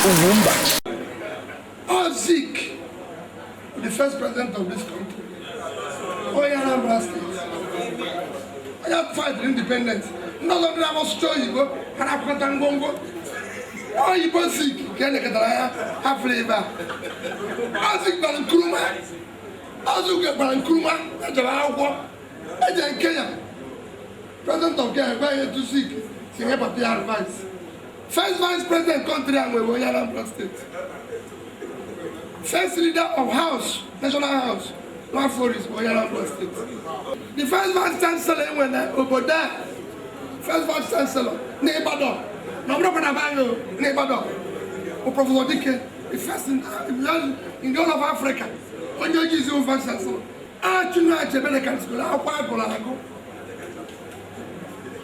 Ugwumba. Ọ Zik, the first president of this country, onye Anambra State, onye fight independence. Ndị ọzọ ndị na-asụcha oyibo, ha na-akwakọta ngwongwo oyibo. Zik ka e nekọtara ya afọ ebe a. Ọ Zik gbara Nkrumah, ọ Zik gbara Nkrumah ejere akwụkwọ eje Kenya. President of Kenya gwa ya etu Zik si nye papa ya advice. First vice president country a nwere onye Anambra State. First leader of house, National House, Nwafor bụ onye Anambra State. The first vice chancellor enwe na obodo a, first vice chancellor na Ibadan, na ọbụrụkwa na banyo na Ibadan, bụ Professor Dike, the first in the whole of Africa onye ojii isi vice chancellor. Chinua Achebe na kansikolo akwụkwọ agụrụ agụ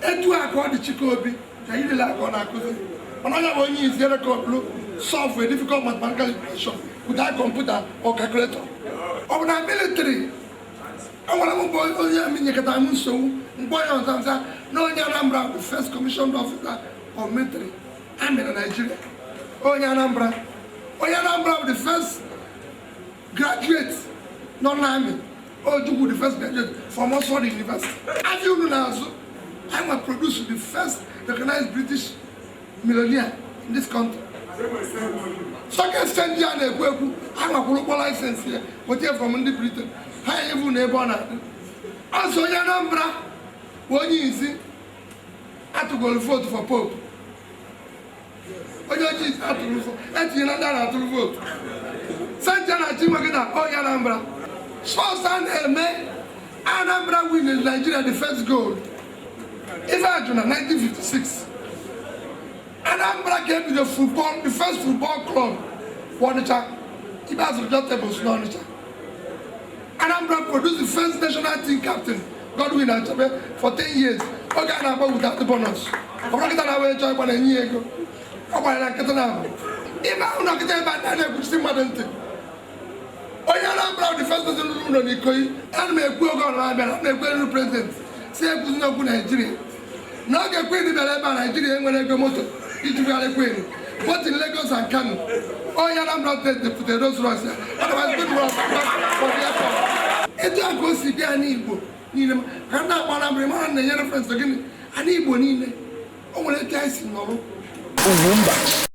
etu a ka ọ dị. Chike Obi na yirila ka ọ na-akụzi, mana onye bụ onye isi recordlu solve a difficult mathematical equation without computer or calculator. Ọ bụ na military ọ nwere m bụ onye amị nyekọtara m nsogbu mgbe onye ọzọ nza na onye Anambra bụ first commissioned officer of military army na Nigeria. Onye Anambra, onye Anambra bụ the first graduate nọ na army. Ojukwu, the first graduate from Oxford University. Afọ unu na-azụ anyị nwe produce the first recognized British millionaire in this country. Stock exchange ya na-ekwu ekwu, ha nwakwuru ụgbọ license ya weta from ndị Britain. Ha evu na ebe ọ na-adị ọzọ. Onye Anambra bụ onye isi atụgoro vote for Pope. Onye ojii atụrụ vote, etinyela ndị a na-atụrụ vote. Sancha na-achị nwe gị na onye Anambra. Sports a na-eme, Anambra win in Nigeria the first gold. Ife ajụ na 1956, Anambra ka ebido football, the first football club bụ Ọnịcha. Ibe azụrụ tables n'Ọnịcha. Anambra produced the first national team captain, Godwin Achebe, for 10 years. Oge a na-agba without bonus. Ọ bụrụ kịta na wee chọọ ịgba na-enye ya ego, ọ gbara na nkịtị na abụ ibe ahụ na nkịta ebe a na-ekwuchisi mmadụ ntị. Onye Anambra the first person ruru ụlọ n'Ikoyi. Ana m ekwu oge ọ na-abịa, ana m ekwu eru president si ekwuzi n'okwu Naijiria. N'oge Queen bịara ebe a, Naijiria enwere ego moto iji bugharị Queen, both in Lagos and Kano. Onye Anambra State depute Rolls Royce ya. Otherwise Queen would have come back for the airport. Etu a ka o si dị anyị Igbo niile ka m na-akpọ Anambra mara na-enye reference gịnị? Anyị Igbo niile, o nwere etu anyị si nọrọ. Ugwumba.